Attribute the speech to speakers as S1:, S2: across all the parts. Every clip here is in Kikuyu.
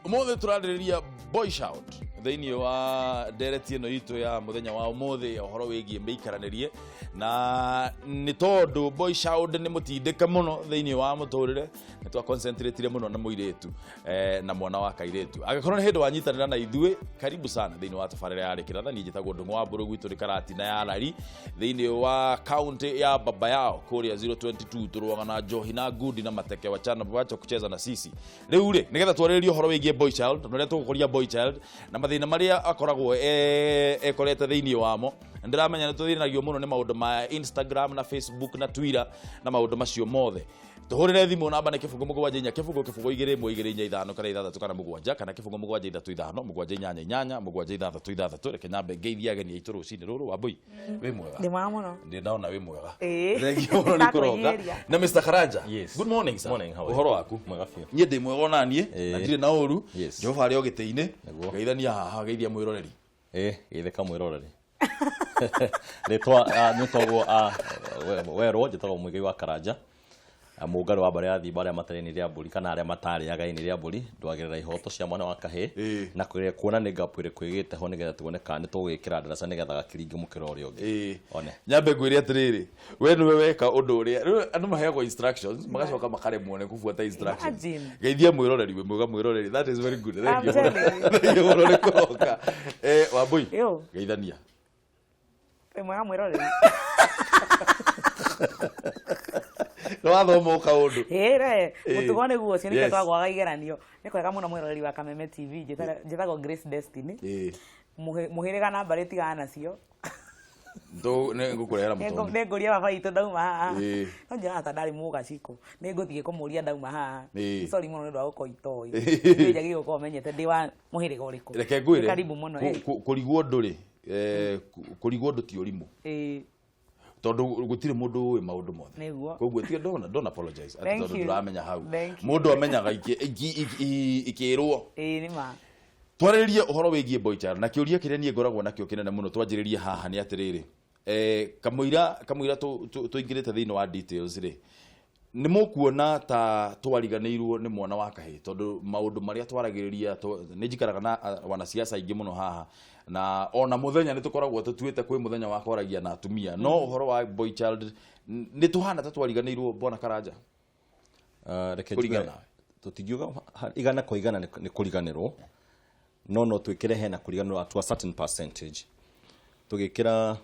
S1: Ũmũthĩ tũrarĩrĩria boy child thĩinĩ wa ndereti ĩno itũ ya mũthenya wa ũmũthĩ, ũhoro wĩgiĩ mĩikaranĩrie, na nĩ tondũ boy child nĩ mũtindĩke mũno thĩinĩ wa mũtũrĩre, nĩ twa concentrate mũno na mũirĩtu na mwana wa kairĩtu. Angĩkorwo nĩ hĩndĩ wanyitanĩra na ithuĩ, karibu sana thĩinĩ wa tabarĩra ya Rĩkĩra. Niĩ njĩtagwo Ndũng'ũ wa Mbũrũ, gwitũ nĩ Karatina ya Rari thĩinĩ wa kaunti ya baba yao kũrĩa 022. Tũrũaga na njohi na ngundi na mateke, wachana wacha kucheza na sisi. Rĩu rĩ, nĩgetha twarĩrĩrie ũhoro wĩgiĩ boy child na ũrĩa tũgũkũria boy child na mathĩna marĩa akoragwo ekorete thĩinĩ wamo. Ndĩramenya nĩ tũthĩnagio mũno nĩ maũndũ ma Instagram na Facebook na Twitter na maũndũ macio mothe. Tũhũrĩre thimũ, namba nĩ 0 7 4 0 0 2 1 2 4 5 kana 6 kana 7, kana 0 7 3 5 7 8 8 7 6 6. Reke nyambe ngeithie ageni aitũ rũcinĩ rũrũ. Wambui, wĩ mwega?
S2: Ndĩ mwega mũno.
S1: Ndĩ ndona wĩ mwega.
S2: Ĩĩ.
S1: Thengiũ mũno nĩ kũroka.
S2: Ndakwĩhĩria.
S1: Na Mr. Karanja.
S3: Yes.
S1: Good morning, sir.
S3: Morning, how are you?
S1: Ũhoro waku?
S3: Mwega biũ.
S1: Niĩ ndĩ mwega ona niĩ na ndirĩ na ũru. Jehova arĩ o gĩtĩ-inĩ.
S3: Nĩguo.
S1: Geithania haha, geithia mwĩroreri.
S3: Ĩ geithĩka mwĩroreri. Rĩtwa nyĩtagwo werwo njĩtagwo Mũigai wa Karanja, mũngarĩ wa mbarĩ ya Thimba, arĩa matarĩ ini rĩa mbũri kana arĩa matarĩaga ini rĩa mbũri, ndwagĩrĩra ihoto cia mwana wa kahĩĩ na kuona nĩ gap ĩrĩkũ ĩgĩte ho nĩgetha tuone kana nĩ tũgwĩkĩra ndaraca nĩgetha gakiringe mũkĩra ũrĩa ũngĩ. One.
S1: Nyambe ngwĩre atĩrĩrĩ, we nĩwe weka ũndũ ũrĩa rĩu andũ maheagwo instructions magacoka makaremwo nĩ kũbuata instructions.
S2: Imagine.
S1: Geithia mwĩroreri, wĩ mwega mwĩroreri? That is very good. Thank
S2: I'm
S1: you.
S2: telling you.
S1: Thank you mũno nĩ kũroka. Wambui,
S2: Yo.
S1: geithania.
S2: Wĩ mwega mwĩroreri?
S1: Nĩ wathoma o kaũndũ.
S2: Ĩre, mũtugo nĩguo ũcio, nĩkĩo twagwaga igeranio. Nĩ kwega mũno mwĩroreri wa Kameme TV. Njĩtagwo Grace Destiny. Mũhĩrĩga na mbarĩ tigana nacio.
S1: Nĩ ngũkũrehera mũtondo.
S2: Nĩ ngũria baba witũ ndauma haha. No njĩraga ta ndarĩ mũgacikũ. Nĩ ngũthiĩ kũmũria ndauma haha. Sorry mũno nĩ ũndũ wa gũkorwo itoĩ. Nĩ njagĩrĩirwo gũkorwo menyete ndĩ wa mũhĩrĩga ũrĩkũ.
S1: Reke ngwĩre.
S2: Nĩ karibu mũno.
S1: Kũrigwo ũndũ rĩ, kũrigwo ũndũ ti ũrimũ. Tondũ gũtirĩ mũndũ ũĩ maũndũ mothe.
S2: Nĩguo.
S1: Koguo tiga don't apologize atĩ
S2: Thank
S1: tondũ
S2: you.
S1: ndũramenya hau.
S2: Thank you.
S1: Mũndũ amenyaga ikĩrwo.
S2: Ĩĩ nĩ ma.
S1: Twarĩrĩrie ũhoro wĩgiĩ boy child, na kĩũria kĩrĩa niĩ ngoragwo nakĩo kĩnene mũno twanjĩrĩrie haha nĩ atĩrĩrĩ, kamũira tũingĩrĩte thĩinĩ wa details rĩ, nĩ mũkuona ta twariganĩirwo nĩ mwana wa kahĩĩ? Tondũ maũndũ marĩa twaragĩrĩria, nĩ njikaraga na wanasiasa aingĩ mũno haha, na ona mũthenya nĩ tũkoragwo tũtuĩte kwĩ mũthenya wa kwaragia na atumia, no ũhoro wa boy child nĩ tũhana ta twariganĩirwo, bwana Karanja?
S3: Reke njuge,
S1: Kũringana nawe.
S3: Tũtingiuga 100% nĩ kũriganĩrwo, no twĩkĩre hena kũriganĩrwo to a certain percentage. Tũgĩkĩra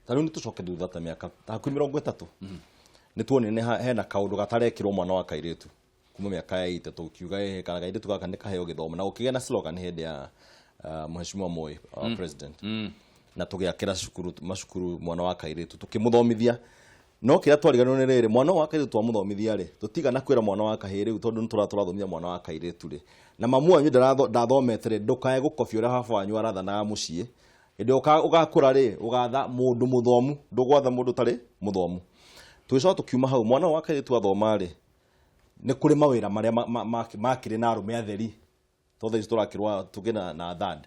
S3: ta rĩu nĩ tũcoke thutha ta mĩaka ta hakuhĩ 30, nĩ tuonire nĩ hena kaũndũ gatarekĩrwo mwana wa kairĩtu kuma mĩaka ya 80, tũkiuga ĩhĩ kana kairĩtu gaka nĩ kaheo gĩthomo, na gũkĩgĩa na slogan hĩndĩ ya Mheshimiwa Moi, our president, na tũgĩakĩra cukuru, macukuru mwana wa kairĩtu tũkĩmũthomithia. No kĩrĩa twariganĩrwo nĩ rĩrĩ, mwana wa kairĩtu twamũthomithia rĩ, tũtigana kwĩra mwana wa kahĩĩ rĩu tondũ nĩ tũrathomithia mwana wa kairĩtu rĩ, na mamu wanyu ndathomete rĩ, ndũkae gũkobia ũrĩa baba wanyu arathanaga mũciĩ. Hĩndĩ ĩrĩa ũgakũra rĩ, ũgatha mũndũ mũthomu, ndũgwatha mũndũ ũtarĩ mũthomu. Tũgĩcoka tũkiuma hau, mwana wa kairĩtu athoma rĩ, nĩ kũrĩ mawĩra marĩa makĩrĩ na arũme atheri, tondũ thaa ici tũrakĩrwa tũgĩ na third.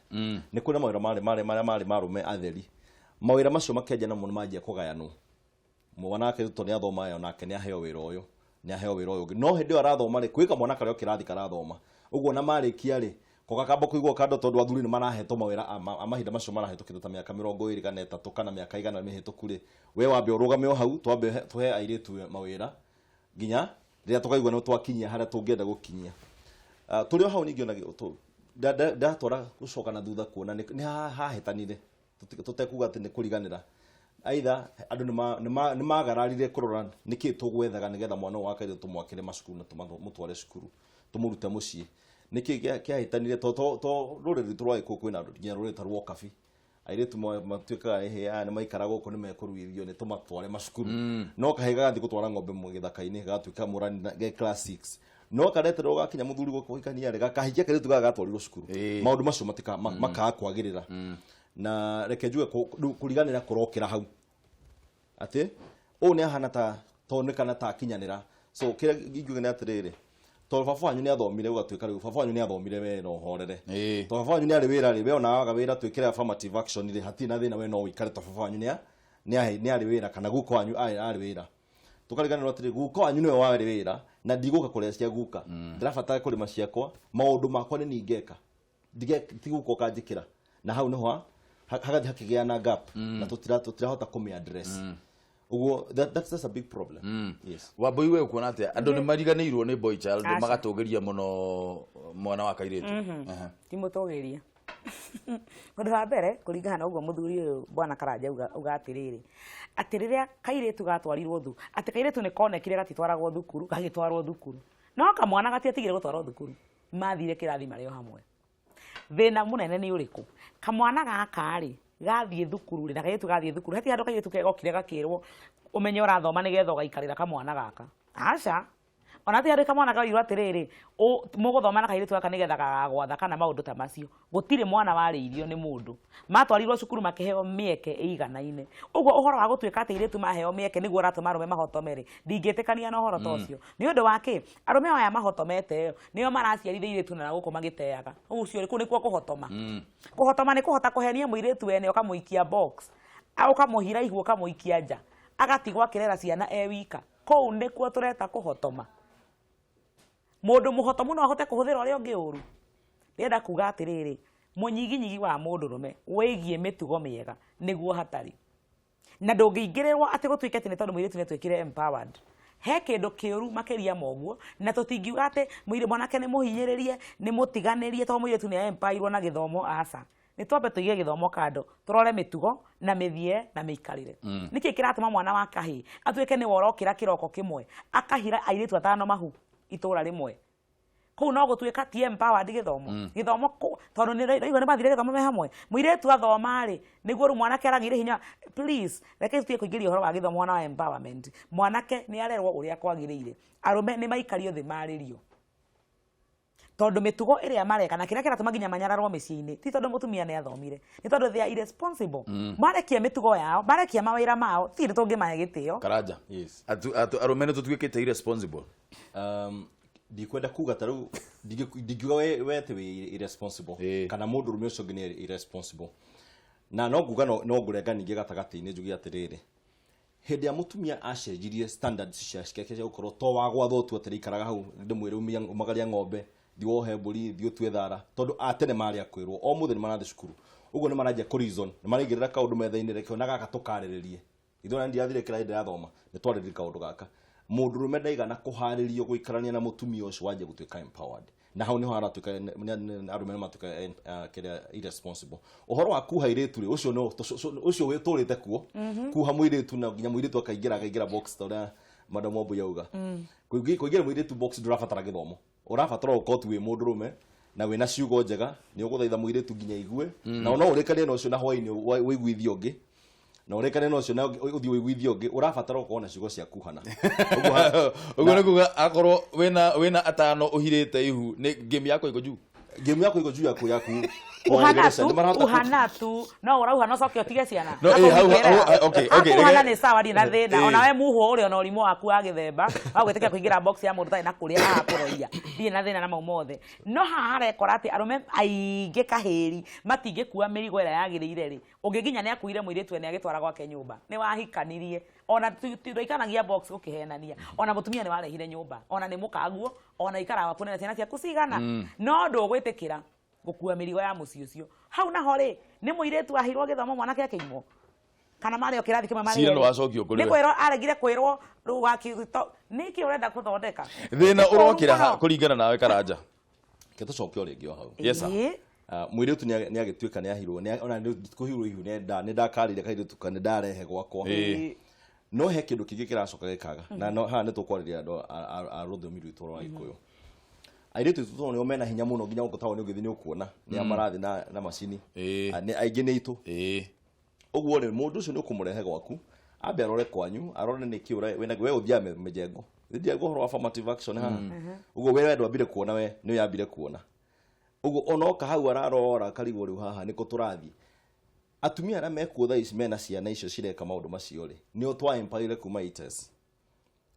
S3: Nĩ kũrĩ na mawĩra marĩa marĩ ma arũme atheri. Mawĩra macio makĩanjia namo nĩ manjia kũgayanwo. Mwana wake tondũ nĩ athoma ĩyo, nake nĩ aheo wĩra ũyũ, nĩ aheo wĩra ũyũ ũngĩ. No hĩndĩ ĩyo arathoma rĩ, kwĩ kamwana karĩa o kĩrathi karathoma. Ũguo na marĩkia rĩ, ko gakamba kũigwo kando tondũ athuri nĩ marahetwo mawĩra a mahinda macio marahĩtũkĩte ta mĩaka 20 kana 30 kana mĩaka 100 mĩhĩtũku rĩ, we wambe ũrũgame o hau, twambe tũhe airĩtu mawĩra nginya rĩrĩa tũkaigua nĩ twakinyia harĩa tũngĩenda gũkinyia. Tũrĩ o hau ningĩ ona ndatwara gũcoka na thutha kuona nĩ hahĩtanire, tũtekuga atĩ nĩ kũriganĩra. Aitha andũ nĩ magararire kũrora nĩkĩ tũgwethaga nĩgetha mwana ũyũ wa kairĩtu tũmwakĩre macukuru na tũmũtware cukuru, tũmũrute mũciĩ. Nĩkĩ kĩahĩtanire? To rũrĩrĩ rwitũ rwa Gĩkũyũ kwĩna nginya rũrĩrĩ ta rwa Ũkabi. Airĩtu matuĩkaga ĩhĩ aya nĩ maikara gũkũ nĩ mekũruithio, nĩ tũmatware macukuru. No kahĩĩ gagathiĩ gũtwara ng'ombe gĩthaka-inĩ, gagatuĩka mũrani ge class 6. No kareterwo gakinya mũthuri gũkũ kũhikania rĩ, gakahikia kairĩtu gaka gatwarirwo cukuru. Maũndũ macio makaga kwagĩrĩra. Na reke njuge rĩu kũriganĩra kũrokĩra hau. Atĩ ũũ nĩ ahana ta tondũ nĩ kana ta akinyanĩra. So kĩrĩa ingiuga nĩ atĩrĩrĩ, tondũ baba wanyu nĩ athomire, ũgatuĩka rĩu baba wanyu nĩ athomire, we no ũhorere. Tondũ baba wanyu nĩ arĩ wĩra rĩ, we ona waga wĩra twĩkĩre affirmative action rĩ, hatirĩ na thĩna, we no ũikare tondũ baba wanyu nĩ arĩ wĩra kana guka wanyu arĩ wĩra. Tũkariganĩrwo atĩrĩ, guka wanyu nĩwe warĩ wĩra. Na ndigũka kũrĩa cia guka, ndĩrabatara kũrĩma ciakwa, maũndũ makwa nĩ ningeka, ti guka ũkanjĩkĩra. Na hau nĩho hagathiĩ hakĩgĩa na gap na tũtirahota kũmĩ address. Ũguo that's a big problem, yes.
S1: Wambui, we ũkuona atĩa? Andũ nĩ mariganĩirwo nĩ boy child,
S2: Aca.
S1: magatũgĩria mũno mwana wa kairĩtu.
S2: Ti mũtũgĩria. Ũndũ wa mbere, kũringana na ũguo mũthuri ũyũ bwana Karanja auga atĩrĩrĩ, atĩ rĩrĩa kairĩtu gatwarirwo atĩ kairĩtu nĩ konekire gatitwaragwo thukuru, gagĩtwarwo thukuru, no kamwana gatiatigire gũtwarwo thukuru, mathire kĩrathi marĩ o hamwe. Thĩna mũnene nĩ ũrĩkũ? Kamwana gaka rĩ, gathiĩ thukuru rĩ, na kairĩtu gathiĩ thukuru, hatirĩ handũ kairĩtu kegokire gakĩrwo ũmenye ũrathoma nĩgetha ũgaikarĩra kamwana gaka. Aca, ona ti handũ kamwana korirwo atĩrĩrĩ, mũgũthoma na kairĩtu gaka nĩgetha gagagwatha kana maũndũ ta macio. Gũtirĩ mwana warĩirio nĩ mũndũ. Matwarirwo cukuru makĩheo mĩeke ĩiganaine. Ũguo ũhoro wa gũtuĩka atĩ airĩtu maheo mĩeke nĩguo ũratũma arũme mahotome rĩ, ndingĩtĩkania na ũhoro ta ũcio. Nĩ ũndũ wa kĩ? Arũme aya mahotomete nĩo maraciarithia airĩtu na gũkũ magĩteaga. Ũcio kũu nĩkuo kũhotoma. Kũhotoma nĩ kũhota kũhenia mũirĩtu wene, ũkamũikia box, ũkamũhira ihu, ũkamũikia nja, agatigwo akĩrera ciana e wika. Kũu nĩkuo tũreta kũhotoma. Mũndũ mũhotomu no ahote kũhũthĩra ũrĩa ũngĩ ũru. Ndĩrenda kuga atĩrĩrĩ, mũnyiginyigi wa mũndũrũme wĩgiĩ mĩtugo mĩega nĩguo hatarĩ na ndũngĩingĩrĩrwo atĩ gũtuĩke atĩ nĩ tondũ mũirĩtu nĩ atuĩkire empowered. He kĩndũ kĩũru makĩria ma ũguo, na tũtingiuga atĩ mũirĩ mwanake nĩ mũhinyĩrĩrie, nĩ mũtiganĩrie tondũ mũirĩtu nĩ empowerirwo na gĩthomo. Aca, nĩ twambe tũige gĩthomo kando, tũrore mĩtugo na mĩthiĩre na mĩikarĩre. Nĩkĩ kĩratũma mwana wa kahĩĩ atuĩke nĩwe ũrokĩra kĩroko kĩmwe akahira airĩtu atano mahu itũra rĩmwe? Kũu no gũtuĩka ti empowered. Gĩthomo tondũ nĩ raigua nĩ mathire gĩthomo me hamwe. Mũirĩtu athoma rĩ, nĩguo rĩu mwanake aragĩire hinya. Please, reke tũtige kũingĩria ũhoro wa gĩthomo na wa empowerment. Mwanake nĩ arerwo ũrĩa kwagĩrĩire. Arũme nĩ maikario thĩ marĩrio, tondũ mĩtugo ĩrĩa mareka na kĩrĩa kĩratũma nginya manyararwo mĩciĩ-inĩ ti tondũ mũtumia nĩ athomire, nĩ tondũ they are irresponsible. Marekia mĩtugo yao, marekia mawĩra mao, ti nĩ tũngĩmahe gĩtĩo.
S1: Karanja.
S3: Yes.
S1: Arũme nĩ tũtuĩkĩte irresponsible?
S3: Ndikwenda kuga ta rĩu ndingiuga we atĩ wĩ irresponsible kana mũndũ ũrũme ũcio ũngĩ nĩ irresponsible, na no nguga no ngũrenga ningĩ gatagatĩ-inĩ njuge atĩrĩrĩ, hĩndĩ ya mũtumia acenjirie standards ciake cia gũkorwo to wa gwathwo tu atĩrĩ, ikaraga hau ndĩmwĩre umagaria ng'ombe, thiĩ wohe mbũri, thiĩ ũtue thara, tondũ a tene marĩ a kwĩrwo. O mũthĩ nĩ marathiĩ cukuru, ũguo nĩ maranjia kũ reason, nĩ maraigĩrĩra kaũndũ metha-inĩ, reke ona gaka tũkarĩrĩrie. Ithuĩ ona ndirathire kĩrathi ndĩrathoma, nĩ twarĩrĩria kaũndũ gaka. Mũndũrũme ndaigana kũharĩrio gũikarania na mũtumia ũcio wanjia gũtuĩka empowered, na hau niho haratuĩka arũme nĩ matuĩka kĩrĩa irresponsible. Ũhoro wa kuha airĩtu rĩ, ũcio no ũcio wĩtũrĩte kuo kuha mũirĩtu, na nginya mũirĩtu akaingĩra box ta ũrĩa Madam Wambui auga. Kũingĩra mũirĩtu box ndũrabatara gĩthomo, ũrabatara ũkorwo tu wĩ mũndũrũme na wĩna ciugo njega, nĩ ũgũthaitha mũirĩtu nginya igue, na no ũrĩkanie na ũcio na hwaĩ-inĩ ũiguithie ũngĩ, na ũrĩkanie na ũcio na ũthiĩ ũiguithie ũngĩ. Ũrabatara ũkorwo na ciugo cia kuhana.
S1: Ũguo nĩ kuga akorwo wĩna atano ũhirĩte ihu, nĩ game yako iko juu.
S3: Game yako iko juu yaku.
S2: Uhana tu, uhana tu no ũrauha no coke ũtige ciana.
S1: No, okay,
S2: Hakuhana nĩ sawa, ndirĩ na thĩna. Ona we muhwo ũrĩ ona ũrimũ waku wa gĩthemba wa gwĩtĩkĩra kũingĩra box ya mũndũ ũtarĩ na kũrĩa agakũroria, ndirĩ na thĩna na mau mothe. No haha harekora atĩ arũme aingĩ kahĩri matingĩkua mĩrigo ĩrĩa yagĩrĩire rĩ, ũngĩ nginya nĩ akuire mũirĩtu ene agĩtwara gwake nyũmba, nĩ wahikanirie, ona ndwaikanagia box ũkĩhenania, ona mũtumia nĩ warehire nyũmba, ona nĩ mũkaguo, ona ikaraga gwaku na ciana ciaku cigana, no ndũgwĩtĩkĩra gũkua mĩrigo ya mũciĩ ũcio. Hau naho rĩ, nĩ mũirĩtu aheirwo gĩthomo, mwanake akĩimwo, kana marĩ o kĩrathi kĩmwe marĩ
S1: Cira
S2: erĩ?
S1: nĩwacokio kũrĩ
S2: Nĩ
S1: we.
S2: kwĩrwo aregire kwĩrwo rĩu nĩkĩ ũrenda gũthondeka?
S1: Thĩna
S2: Nĩ kũũru
S1: ũrokĩra ha
S2: mũno.
S1: Kũringana nawe, Karanja?
S3: Ke tũcoke o rĩngĩ o hau.
S1: Yes, sir.
S3: Mũirĩtu nĩ agĩtuĩka nĩ ahirwo, ona nĩ kũhirwo ihu, nĩ ndakarire kairĩtu ka nĩ ndarehe gwakwa, no he kĩndũ kĩngĩ kĩracoka gĩkaga na no haha nĩ tũkwarĩria andũ a rũthiomi rwitũ rwa Gĩkũyũ. Airĩtu aitũ tondũ nĩo mena hinya mũno, nginya gũkũ taũni ũngĩthiĩ nĩ ũkuona nĩ a marathiĩ na macini. Nĩ aingĩ nĩ itũ. Ũguo rĩ, mũndũ ũcio nĩ ũkũmũrehe gwaku, ambe arore kwanyu, arore nĩkĩ wĩna we ũthiaga mĩjengo ndiaga ũhoro wa affirmative action haha. Ũguo we ndwambire kuona, we nĩ yambire kuona ũguo, onoka hau ararora karigwo rĩu haha nĩkũ tũrathiĩ. Atumia arĩa mekuo thaa ici mena ciana icio cireka maũndũ macio rĩ, nĩo twa empower kuma 80s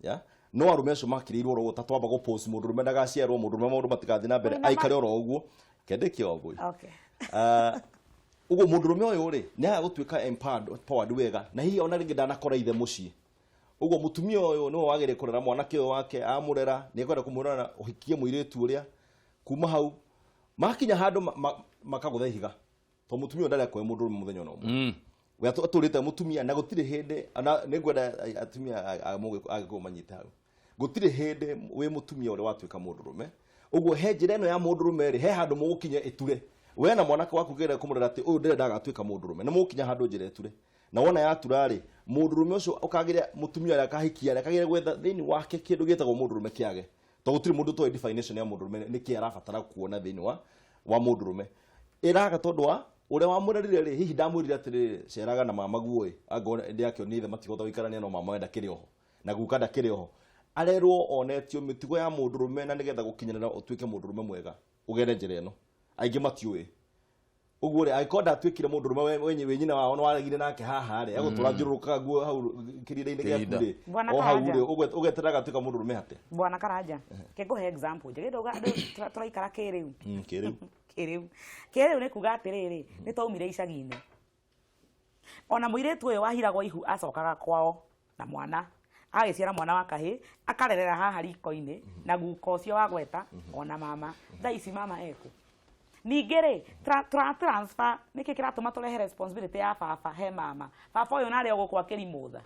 S3: ya no arũme acio makĩrĩirwo oro ũguo, ta twamba gũ post mũndũ ũrũme ndagaciarwo, mũndũ ũrũme maũndũ matigathiĩ na mbere,
S2: Wĩna
S3: aikare oro ũguo kendĩkia Wambui.
S2: Okay.
S3: Ũguo mũndũrũme ũyũ rĩ, nĩ aga gũtuĩka empowered wega, na hihi ona rĩngĩ ndanakora ithe mũciĩ. Ũguo mũtumia ũyũ nĩwe wagĩrĩire kũrera mwanake ũyũ wake, amũrera nĩ ekwenda kũmwĩrora ũhikie mũirĩtu ũrĩa. Kuma hau makinya handũ makagũtha ihiga, tondũ mũtumia ũyũ ndarĩ akoe mũndũrũme mũthenya ona ũmwe. We atũrĩte mũtumia na gũtirĩ hĩndĩ ona nĩ ngwenda atumia a Agĩkũyũ manyite hau. Gũtirĩ hĩndĩ wĩ mũtumia ũrĩa watuĩka mũndũrũme. Ũguo he njĩra ĩno ya mũndũrũme rĩ, he handũ mũgũkinya ĩture. We na mwanake waku kĩrĩa kũmũrera atĩ ũyũ ndĩrenda agatuĩka mũndũrũme, nĩ mũgũkinya handũ njĩra ĩture. Na wona yatura rĩ, mũndũrũme ũcio ũkagĩra mũtumia ũrĩa akahikia rĩ, akagĩra gwetha thĩinĩ wake kĩndũ gĩtagwo mũndũrũme kĩage. Tondũ gũtirĩ mũndũ ũtoĩ definition ya mũndũrũme nĩkĩ arabatara kuona thĩinĩ wa mũndũrũme. Ĩraga tondũ wa ũrĩa wamũrerire rĩ, hihi ndamwĩrire atĩrĩrĩ, ceraga na mama guo ĩ, angorwo ndĩakĩonire ithe matikũhota gũikarania no mama we ndakĩrĩ oho, na guka ndakĩrĩ oho. Arerwo onetio mĩtugo ya mũndũrũme na nĩgetha gũkinyĩrĩra ũtuĩke mũndũrũme mwega, ũgere njĩra ĩno. Aingĩ matiũĩ. Ũguo rĩ, angĩkorwo ndatuĩkire mũndũrũme wĩ nyina wao nĩ waregire nake haha rĩ, egũtũra njũrũrũkaga nguo hau kĩrĩra-inĩ gĩaku rĩ,
S2: Bwana
S3: o hau
S2: Karanja.
S3: rĩ, ũgeterera agatuĩka mũndũrũme atĩa?
S2: Bwana Karanja, ke ngũhe example njege ndauga andũ tũraikara kĩrĩu.
S3: Kĩrĩu.
S2: Kĩrĩu nĩ kuga atĩrĩrĩ, nĩ twaumire icagi-inĩ. Ona mũirĩtu ũyũ wahiragwo ihu acokaga kwao na mwana, agagĩciara mwana wa kahĩ, akarerera haha riko-inĩ na guka ũcio wa gweta ona mama. Thaa ici mama ekũ? Ningĩ rĩ, tũra transfer, nĩkĩ kĩratũma tũrehe responsibility ya baba he mama? Baba ũyũ narĩ o gũkũ akĩrimũtha.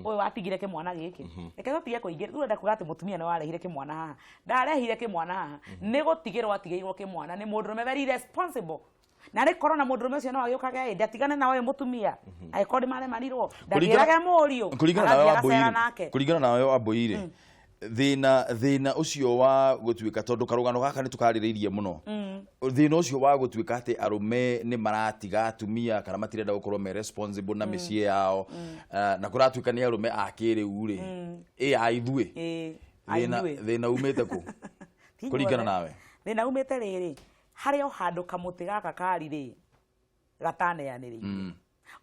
S2: Ũyũ watigire kĩmwana gĩkĩ. Reke tũtige kũingĩra, rĩu ũrenda kuga atĩ mũtumia nĩ warehire kĩmwana haha. Ndarehire kĩmwana haha. Nĩ gũtigĩrwo atigĩirwo kĩmwana nĩ mũndũrũme very responsible. Na rĩ korwo na mũndũrũme ũcio no agĩũkage ĩ, ndatigane na ũyũ mũtumia. Angĩkorwo nĩ maremanirwo, ndagĩrage mũriũ,
S1: Kũringana nawe
S2: agathiĩ
S1: Wambũi
S2: agacera
S1: rĩ,
S2: nake.
S1: Kũringana nawe Wambũi rĩ, thĩna ũcio wa gũtuĩka, tondũ karũgano gaka nĩ tũkarĩrĩirie mũno, thĩna ũcio wa gũtuĩka atĩ arũme nĩ maratiga atumia kana matirenda gũkorwo me responsible na mĩciĩ yao, na kũratuĩka nĩ arũme a kĩrĩu rĩ, ĩ a ithuĩ,
S2: Ithuĩ.
S1: Thĩna umĩte kũ?
S2: Ti
S1: Kũringana
S2: ithuothe.
S1: nawe.
S2: Thĩna umĩte rĩrĩ, harĩ o handũ kamũtĩ gaka kari rĩ, gataneanĩrĩire.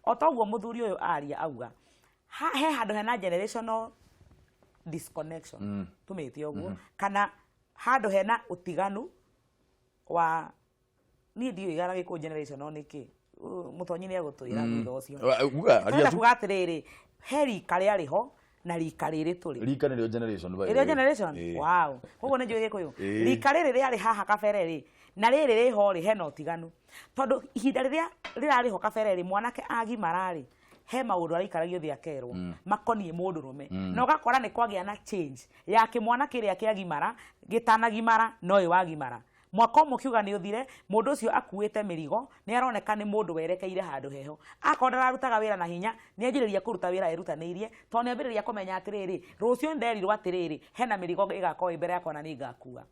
S2: O ta ũguo mũthuri ũyũ aria auga, he handũ hena generational disconnection, tũmĩte ũguo, kana handũ hena ũtiganu wa niĩ ndiũĩ kana gĩkũyũ generational nĩ kĩ. Mũtonyi nĩ egũtwĩra thutha ũcio.
S1: Uga, aria
S2: Tũrenda
S1: tu.
S2: kuga atĩrĩrĩ, he rika rĩarĩ ho na rika rĩrĩ tũrĩ.
S1: Rika nĩrĩo generation, by the
S2: Ĩrĩo
S1: way.
S2: generation? Wow. Koguo nĩ njũĩ gĩkũyũ. Rika rĩrĩ rĩarĩ haha kabere rĩ, na rĩrĩ rĩho rĩ, hena ũtiganu. Tondũ ihinda rĩrĩa rĩrarĩ ho kabere rĩ, mwanake agimara rĩ, he maũndũ araikaragio thĩ akerwo, makoniĩ mũndũrũme. Na ũgakora nĩ kwagĩa na change ya kĩmwana kĩrĩa kĩagimara, gĩtanagimara, no ĩ wagimara. Mwaka ũmwe ũkiuga nĩ ũthire, mũndũ ũcio akuĩte mĩrigo, nĩ aroneka nĩ mũndũ werekeire handũ heho. Akorwo ndararutaga wĩra na hinya, nĩ anjĩrĩria kũruta wĩra erutanĩirie, tondũ nĩ ambĩrĩria kũmenya atĩrĩrĩ, rũciũ nĩ nderirwo atĩrĩrĩ, hena mĩrigo ĩgakorwo ĩ mbere yakwa na nĩ ngakua.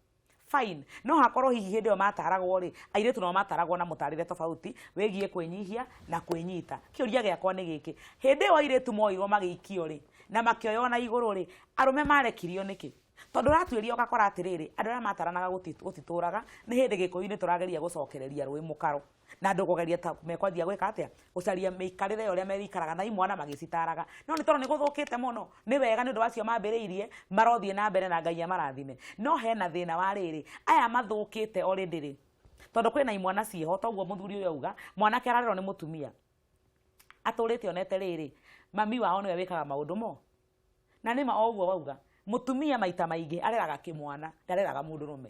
S2: Fine. No hakorwo hihi hĩndĩ ĩyo mataragwo rĩ, airĩtu nao mataragwo na mũtarĩre tofauti wĩgiĩ kwĩnyihia na kwĩnyita. Kĩũria gĩakwa nĩ gĩkĩ, hĩndĩ ĩyo airĩtu moirwo magĩikio rĩ, na makĩoywo na igũrũ rĩ, arũme marekirio nĩkĩ? Tondũ ũratuĩria ũgakora atĩrĩrĩ, andũ arĩa mataranaga gũtitũraga, nĩ hĩndĩ gĩkũyũ-inĩ tũrageria gũcokereria rũĩ mũkaro. Na andũ kũgeria ta mekwanjia gwĩka atĩa? Gũcaria mĩikarĩre ya ũrĩa merikaraga na imwana magĩcitaraga. No nĩ tondũ nĩ gũthũkĩte mũno, nĩ wega nĩ ũndũ wa acio mambĩrĩirie, marothiĩ na mbere na Ngai amarathime. No hena thĩna wa rĩrĩ, aya mathũkĩte already rĩ, tondũ kwĩna imwana ciĩho, toguo mũthuri ũyũ auga, mwanake ararerwo nĩ mũtumia. Atũrĩte onete rĩrĩ, mami wao nĩwe wĩkaga maũndũ mo. Na nĩma o ũguo wauga, mũtumia maita maingĩ areraga kĩmwana, ndareraga mũndũrũme.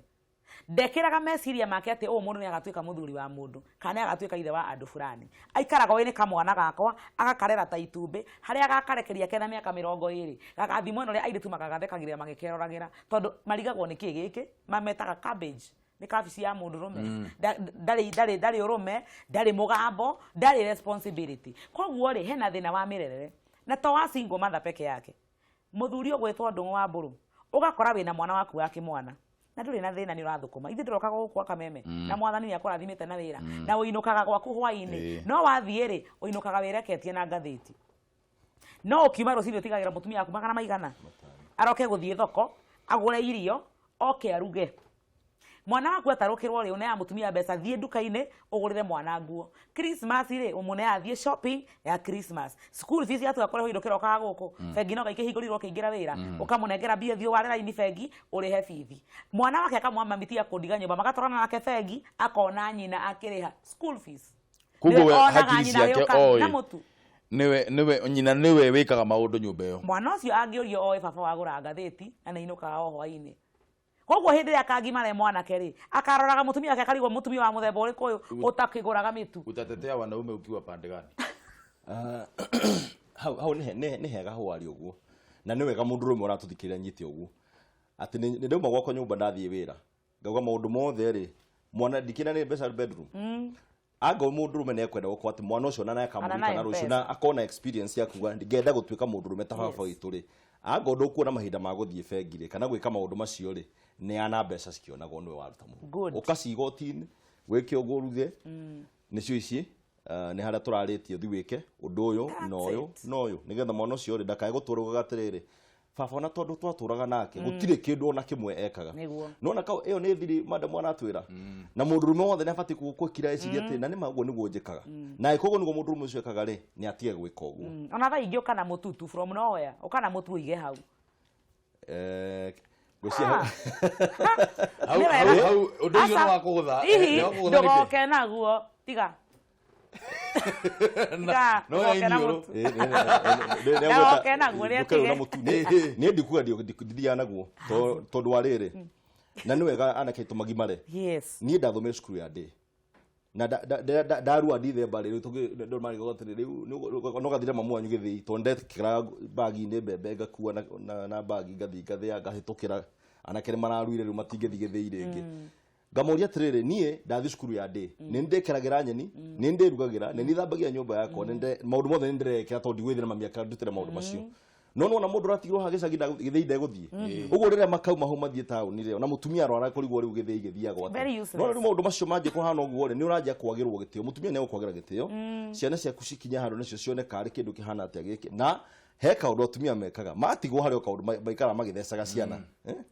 S2: Ndekĩraga meciria make atĩ ũyũ mũndũ nĩ agatuĩka mũthuri wa mũndũ, kana nĩ agatuĩka ithe wa andũ fulani. Aikaraga oĩ nĩ kamwana gakwa, agakarera ta itumbĩ, harĩa agakarekeria kena mĩaka mĩrongo ĩrĩ. Gagathiĩ mwena ũrĩa airĩtu magagathekagĩrĩra magĩkeroragĩra, tondũ marigagwo nĩ kĩ gĩkĩ, mametaga cabbage. Nĩ kabici ya mũndũrũme. Ndarĩ ũrũme, ndarĩ mũgambo, ndarĩ responsibility. Koguo rĩ, hena thĩna wa mĩrerere. Na to wa single mother peke yake. Mũthuri ũgwĩtwo Ndũng'ũ wa Mbũrũ, ũgakora wĩna mwana waku wa kĩmwana. Na ndũrĩ na thĩna nĩ ũrathũkũma. Ithuĩ tũrokaga gũkũ gwa Kameme, na mwathani nĩ akũrathimĩte na wĩra. Na ũinũkaga gwaku hwaĩ-inĩ. No wathiĩ rĩ, ũinũkaga wĩreketie na ngathĩti. No ũkiuma rũcinĩ ũtigagĩra mũtumia waku magana maigana. Aroke gũthiĩ thoko, agũre irio, oke aruge. Mwana waku atarũkĩrwo rĩ, ũneaga mũtumia mbeca, thiĩ nduka-inĩ ũgũrĩre mwana nguo. Christmas rĩ, ũmũneaga thiĩ shopping ya Christmas. School fees yatua kũrĩhwo indo kĩrokaga gũkũ. Bengi no gaikĩhingũrirwo ũkĩingĩra wĩra. Ũkamũnengera mbia thiĩ ware raini bengi, ũrĩhe bithi. Mwana wake akamwa mami tiga kũndiga nyũmba, magatwarana nake bengi, akona nyina akĩrĩha school fees.
S1: Koguo
S2: Nĩwe
S1: we
S2: onaga
S1: hakiri
S2: nyina
S1: ciake
S2: agĩũka
S1: oĩ.
S2: na mũtu.
S1: Nĩwe nĩwe nyina nĩwe wĩkaga maũndũ nyũmba ĩyo.
S2: Mwana ũcio angĩũrio oĩ baba wagũra ngathĩti na nĩainũkaga o hwainĩ. Koguo hĩndĩ ĩrĩa akagimara e mwanake rĩ, akaroraga mũtumia wake akarigwo mũtumia wa mũthemba ũrĩkũ ũyũ ũtakĩgũraga mĩtu.
S1: Utatetea wanaume ukiwa pande gani?
S3: Ah, hau hau nĩ hega hau warĩ ũguo, na nĩ wega mũndũrũme ũratũthikĩrĩria nyite ũguo atĩ nĩ ndauma gwakwa nyũmba ndathiĩ wĩra ngauga maũndũ mothe rĩ, mwana ndikĩna nĩ mbeca bedroom. Anga mũndũrũme nĩ ekwenda gũkorwo atĩ mwana ũcio ona nĩakamũririkana
S2: Ana na
S3: rũciũ
S2: M-Pesa.
S3: Na akona experience ya kuga ngenda gũtuĩka mũndũrũme ta baba witũ rĩ, anga ũndũ ũkuona mahinda ma gũthiĩ bengi rĩ kana gwĩka maũndũ macio rĩ, neana mbeca cikĩonagwo nĩwe waruta mũhuko.
S2: Good.
S3: Ũkaciga igoti-inĩ wĩke ũguo ũruge nĩcio ici, nĩ harĩa tũrarĩtie ũthi wĩke ũndũ ũyũ na ũyũ
S2: It.
S3: Na ũyũ nĩgetha mwana ũcio rĩ ndakae gũtũra ugaga atĩrĩrĩ, baba ona tondũ twatũraga nake gũtirĩ kĩndũ ona kĩmwe ekaga. Nona kau ĩyo nĩ thiri madam aratwĩra, na mũndũrũme wothe nĩ abatiĩ gwĩkira eciria atĩ na nĩ ma ũguo nĩguo njĩkaga, na angĩkorwo ũguo nĩguo mũndũrũme ũcio ekaga rĩ, nĩ atige gwĩka ũguo.
S2: Ona thaa ingĩ ũka na mũtutu from nowhere, ũka na mũtu ũige hau.
S3: Ngwĩciria
S1: Hau
S2: Nĩ wega.
S1: hau ũndũ ũcio
S2: Aca.
S1: nĩ wa kũgũtha.
S2: Hihi
S1: Nĩ wa kũgũtha nĩkĩ?
S2: ndũgoke naguo, tiga. Tiga,
S1: No ya
S2: ndũgoke na
S1: iniũrũ.
S2: mũtu. Ndagoke naguo, nĩ atige.
S3: Na mũtu niĩ ndikuga ndithiaga naguo tondũ wa rĩrĩ, na nĩ wega anake aitũ magimare. Niĩ ndathomire cukuru ya ndĩ na ndarua ndithemba rĩ tũngĩ marigagwo atĩrĩ rĩu no gathire mamu wanyu gĩthĩi tondũ ndekĩraga bagi-inĩ mbembe ngakua na bagi ngathiĩ ngathĩa ngahĩtũkĩra anake nĩ mararuire rĩu matingĩthiĩ gĩthĩi rĩngĩ. Ngamoria atĩrĩrĩ, niĩ ndathiĩ cukuru ya ndĩ nĩ ndĩkeragĩra nyeni, nĩ ndĩrugagĩra, nĩ nithambagia nyũmba yakwa, nĩ maũndũ mothe nĩ ndĩrekĩra tondũ ndigwĩthĩra mami akandutĩra maũndũ macio. No nona mũndũ ũratigirwo haha gĩcagi gĩthĩi ndegũthiĩ ũguo rĩrĩa makauma hau mathiĩ taũni rĩ, ona mũtumia arwara kũrigwo rĩu gĩthĩi gĩthiagwo atĩa.
S2: Very useless.
S3: No rĩu maũndũ macio manjie kũhana ũguo rĩ, nĩ ũranjia kwagĩrwo gĩtĩo, mũtumia nĩ egũkwagĩra gĩtĩo, ciana ciaku cikinya handũ nacio cione karĩ kĩndũ kĩhana atĩa gĩkĩ. Na he kaũndũ atumia mekaga matigwo harĩ o kaũndũ maikaraga magĩthecaga ciana.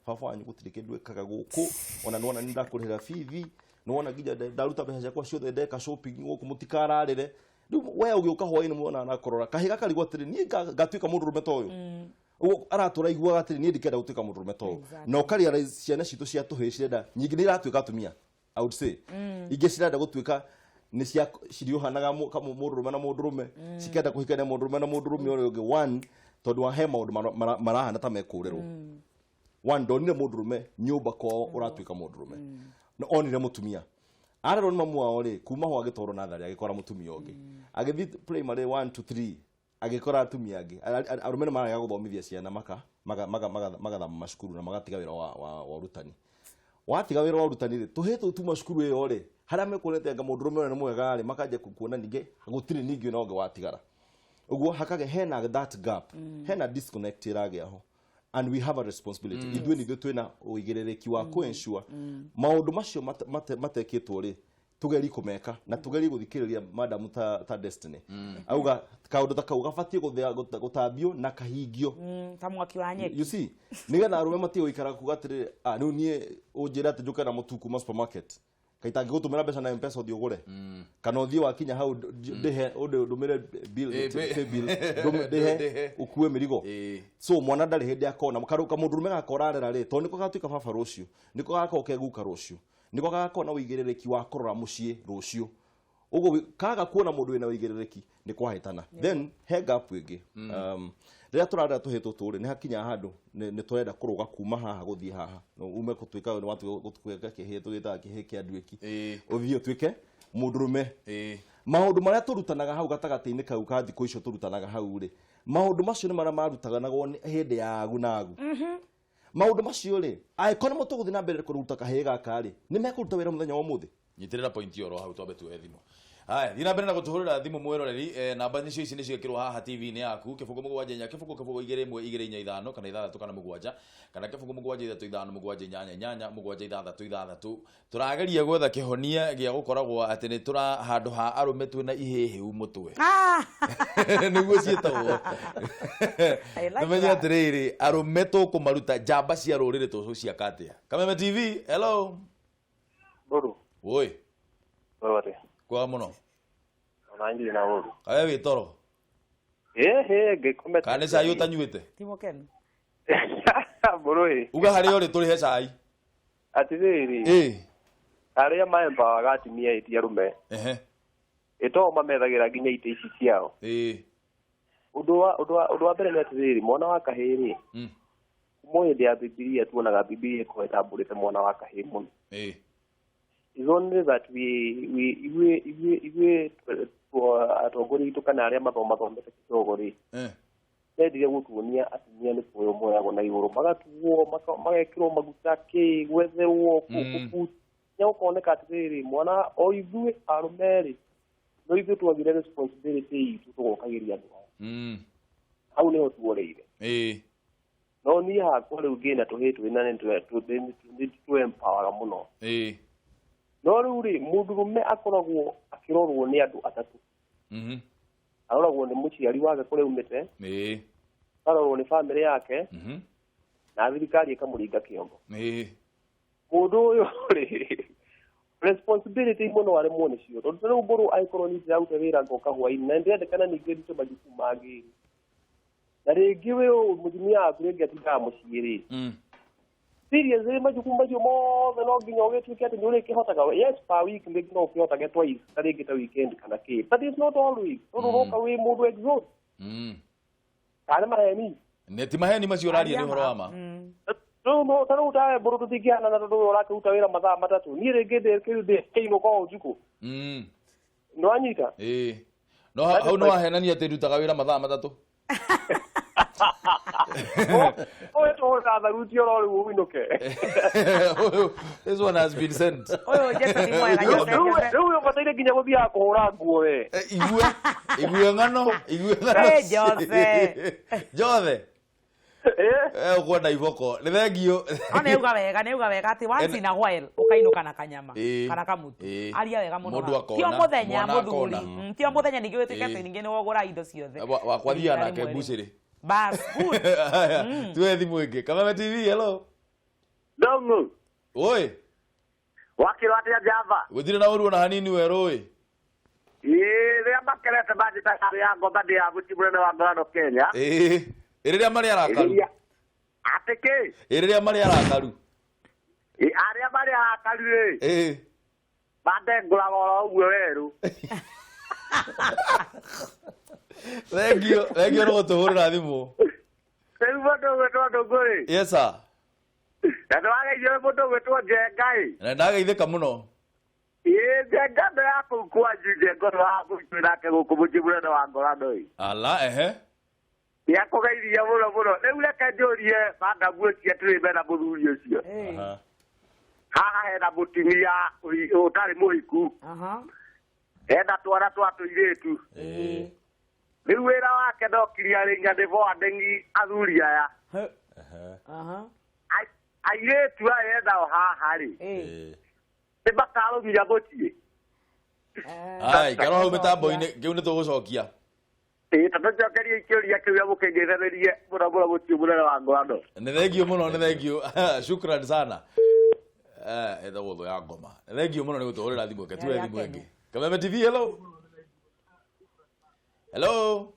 S3: Baba wanyu gũtirĩ kĩndũ ekaga gũkũ, ona nĩwona nĩ ndakũrĩhĩra bithi, nĩwona nginya ndaruta mbeca ciakwa ciothe ndeka shopping gũkũ, mũtikararĩre. Rĩu we ũgĩũka hwaĩ-inĩ mwana arakorora kahĩ gakarigwo atĩrĩ, niĩ ngatuĩka mũndũrũme ta ũyũ ũguo aratũra iguaga atĩrĩ, niĩ ndikenda gũtuĩka mũndũrũme ta ũyũ. Na ũkarealize ciana citũ cia tũhĩĩ cirenda nyingĩ nĩ iratuĩka atumia, I would say ingĩ cirenda gũtuĩka nĩ cia ciriũhanaga mũndũrũme na mũndũrũme, cikenda kũhikania mũndũrũme na mũndũrũme ũrĩa ũngĩ. One, tondũ wa he maũndũ marahana ta mekũrĩrwo. One, ndonire mũndũrũme nyũmba kwao ũratuĩka mũndũrũme, na onire mũtumia arerwo nĩ mamu wao rĩ, kuma ho agĩtwarwo natharĩ agĩkora mũtumia ũngĩ, agĩthiĩ primary 1 to 3 agĩkora atumia angĩ. Arũme nĩ marega gũthomithia ciana magathama macukuru na magatiga wĩra wa ũrutani. Watiga wĩra wa ũrutani rĩ, tũhĩĩ tũu tuma cukuru ĩyo rĩ, harĩa mekuonete anga mũndũrũme ũrĩa nĩ mwega rĩ, makanjia kuona ningĩ gũtirĩ ningĩ ona ũngĩ watigara ũguo, hakagĩa hena that gap, hena disconnect ĩragĩa ho, and we have a responsibility. Ithuĩ nithuĩ twĩna ũigĩrĩrĩki wa kũ-ensure maũndũ macio matekĩtwo rĩ, tugerie kũmeka na tugerie gũthikĩrĩria madamu ta Destiny auga kaũndũ ta kau gabatiĩ gũtambio na kahingio.
S2: Ta mwaki wa nyeki.
S3: You see, nigetha arũme matige gũikara kuga atĩrĩrĩ, ah, rĩu niĩ ũnjĩre atĩ njũke na mũtu kuma supermarket kaita ngĩgũtũmĩra mbeca na M-Pesa ũthiĩ ũgũre, kana ũthiĩ wakinya hau ndĩhe ndũmĩre bill, pay bill, ndĩhe
S1: ndĩhe.
S3: ũkue mĩrigo. So mwana ndarĩ hĩndĩ akona kamũndũrũme gaka ũrarera rĩ, tondũ nĩko gatuĩka baba rũciũ, nĩko gagakorwo ke guka rũciũ, nĩko gagakorwo na ũigĩrĩrĩki wa kũrora mũciĩ rũciũ. Ũguo kaga kuona mũndũ wĩna ũigĩrĩrĩki nĩ kwahĩtana. Then he gap ĩngĩ, rĩrĩa tũrarera tũhĩĩ tũtũ rĩ, nĩ hakinya handũ nĩ tũrenda kũrũga kuma haha gũthiĩ haha. No ume gũtuĩka nĩ watuĩka gũtuĩka kĩhĩĩ tũgĩtaga kĩhĩĩ kĩa nduĩki, ũthiĩ ũtuĩke mũndũrũme. Maũndũ marĩa tũrutanaga hau gatagatĩ-inĩ kau ka thikũ icio tũrutanaga hau rĩ, maũndũ macio nĩ marĩa marutanagwo hĩndĩ ya agu na agu. Maũndũ macio rĩ, angĩkorwo nĩmo tũgũthiĩ na mbere kũruta kahĩĩ gaka rĩ, nĩ mekũruta wĩra mũthenya wa ũmũthĩ.
S1: Nyitĩrĩra point ĩyo oro hau twambe tuoe thimũ. Haya, thiĩ na mbere na gũtũhũrĩra thimũ mwĩroreri, namba nicio ici nĩciĩkĩrwo haha TV-inĩ yaku, 0 7 4 0 0 2 1 2 4 5 kana 6 kana 7 kana 0 7 3 5 7 8 8 7 6 6. Tũrageria gwetha kĩhonia gĩa gũkoragwo atĩ nĩ tũra handũ ha arũme twĩna ihĩhĩu mũtwe. Nĩguo ciĩtagwo.
S2: I like
S1: Tũmenye
S2: that.
S1: atĩrĩrĩ, arũme tũkũmaruta njamba cia rũrĩrĩ tũgũciaka atĩa? Kameme TV, hello.
S4: Mbũrũ.
S1: Woi.
S4: Wewe.
S1: Kwega mũno.
S4: Ona ndirĩ na ũru.
S1: Kawe wĩ toro?
S4: Ĩhĩ, ngĩkomete.
S1: Kana nĩ cai ũtanyuĩte?
S2: Ti mũkenu.
S4: Mbũrũ ĩ.
S1: Uga harĩa ũrĩ tũrĩhe cai.
S4: Atĩrĩrĩ. Arĩa maembawaga atumia ĩti arũme. Ĩto mamethagĩra nginya itĩ ici ciao. Ũndũ wa mbere nĩ atĩrĩrĩ, mwana wa kahĩĩ rĩ, kuma hĩndĩ ya Bibilia tuonaga Bibilia ĩkorwo ĩtambũrĩte mwana wa kahĩĩ mũno. It's only that we ithuĩ atongoria aitũ kana arĩa mathomathomete kidogo rĩ, mendire gũtuonia atumia nĩ kuoywo moyagwo na igũrũ, magatuo, magekĩrwo maguta kĩ, gwetherwo kũbu nginya gũkoneka atĩrĩrĩ, mwana o ithuĩ arũme rĩ, no ithuĩ twagire responsibility itũ tũgokagĩria andũ aya. Hau nĩho tuoreire. No niĩ hakwa rĩu ngĩna tũhĩĩ twĩna nĩ twempoweraga mũno. No rĩu rĩ, mũndũrũme akoragwo akĩrorwo nĩ andũ atatũ. Aroragwo nĩ mũciari wake kũrĩa aumĩte, arorwo nĩ bamĩrĩ yake, na thirikari ĩkamũringa kĩongo. Mũndũ ũyũ rĩ, responsibility mũno aremwo nĩcio, tondũ ta rĩu mbũrũ angĩkorwo niĩ ndĩraruta wĩra ngoka hwainĩ na nĩndĩrendekana ningĩ ndute majukumu mangĩ, na rĩngĩ wĩ ũũ mũtumia waku rĩngĩ atindaga mũciĩ rĩ, seriously, majukumu macio mothe no nginya ũgĩtuĩke atĩ nĩ ũrĩkĩhotaga. Yes, per week rĩngĩ no ũkĩhotage twice, ta rĩngĩ ta weekend kana kĩ, but it's not always, tondũ ũroka wĩ mũndũ exhaust. Kana maheni?
S1: Nĩ ti maheni macio ũraria, nĩ ũhoro wa ma.
S4: Rĩu no ta rĩu tawe mbũrũ tũtingĩhanana, tondũ we ũrakĩruta wĩra mathaa 3, niĩ rĩngĩ ndĩkĩinũka o ũtukũ. Nĩwanyita?
S1: Ĩĩ, no hau no wahenania atĩ ndutaga wĩra mathaa 3.
S4: Ũyũ tũhũraga tharuti oro rĩu ũinũke.
S1: This one has been sent.
S2: Ũyũ Jesse ti mwega. Jesse,
S4: Rĩu
S2: Jesse.
S4: Rĩu ũbataire nginya gũthiaga kũhũra nguo we.
S1: Igue igue ng'ano, igue ng'ano.
S2: Eh, Jose.
S1: Jothe. Ũkwenda iboko nĩ thengio.
S2: No nĩ wega, nĩ uga wega atĩ once in a while ũkainũka na kanyama kana kamutu. Aria wega mũno.
S1: Mũndũ akona,
S2: Ti o mũthenya,
S1: mwana
S2: mũthuri.
S1: akona.
S2: Ti o mũthenya ningĩ wĩtuĩke atĩ ningĩ nĩ wogũra indo ciothe.
S1: Wakwa thiaga nake
S2: Rĩmwe rĩmwe.
S1: mbucĩrĩ.
S2: Bas, good.
S1: Tuwe thimũ ĩngĩ. Kameme TV, hello.
S5: Ndongu,
S1: Oi.
S5: wakĩrwo atĩa njamba?
S1: Gũtirĩ na ũru ona hanini werũ ĩ.
S5: Ĩĩ, rĩrĩa makerete manjĩtaga ya ngomba ndĩ ya mũciĩ mũnene wa Ngorano Kenya.
S1: Ĩĩ, ĩ rĩrĩa marĩ arakaru.
S5: Atĩ kĩ?
S1: Ĩ rĩrĩa marĩ arakaru.
S5: Ĩ, arĩa marĩ arakaru rĩ, mandengũraga oro ũguo werũ.
S1: Thengio, thengio nĩ gũtũhũrĩra thimũ.
S5: Rĩu mũndũ ũgwĩtwo Ndũngũ rĩ,
S1: Yes sir.
S5: Na nĩwageithio nĩ mũndũ ũgwĩtwo Njenga ĩ.
S1: Na ndageithĩka mũno.
S5: Ĩĩ, Njenga ndo ya kũu kwanyu, Njenga ũrĩa wa kũu nake gũkũ mũciĩ mũnene wa Ngorano ĩ.
S1: Ala, ehe.
S5: Nĩakũgeithia mũno mũno. Rĩu reke njũrie madamu ũcio atĩrĩ, mena mũthuri ũcio. Haha hena mũtumia ũtarĩ mũhiku. Hena twana twa tũirĩtu. Rĩu wĩra wake no kiria rĩnga nĩ boarding athuri aya. Airĩtu aya enao haha rĩ, nĩ makarũmia mũciĩ?
S1: Ai, ikara hau mĩtambo-inĩ, kĩu nĩ tũgũcokia.
S5: Ĩĩ, ta tũcokerie ikĩũria kĩu ya mũkĩngeithĩrĩrie mũno mũno mũciĩ mũnene wa Ngorano.
S1: Nĩ thengio mũno, nĩ thengio. Shukran sana. Ĩtagwo thũ ya ngoma. Nĩ thengio mũno nĩ gũtũhũrĩra thimũ. Reke tuoe
S2: Yarĩ
S1: thimũ
S2: akenu.
S1: ĩngĩ. Kameme TV, hello. Hello.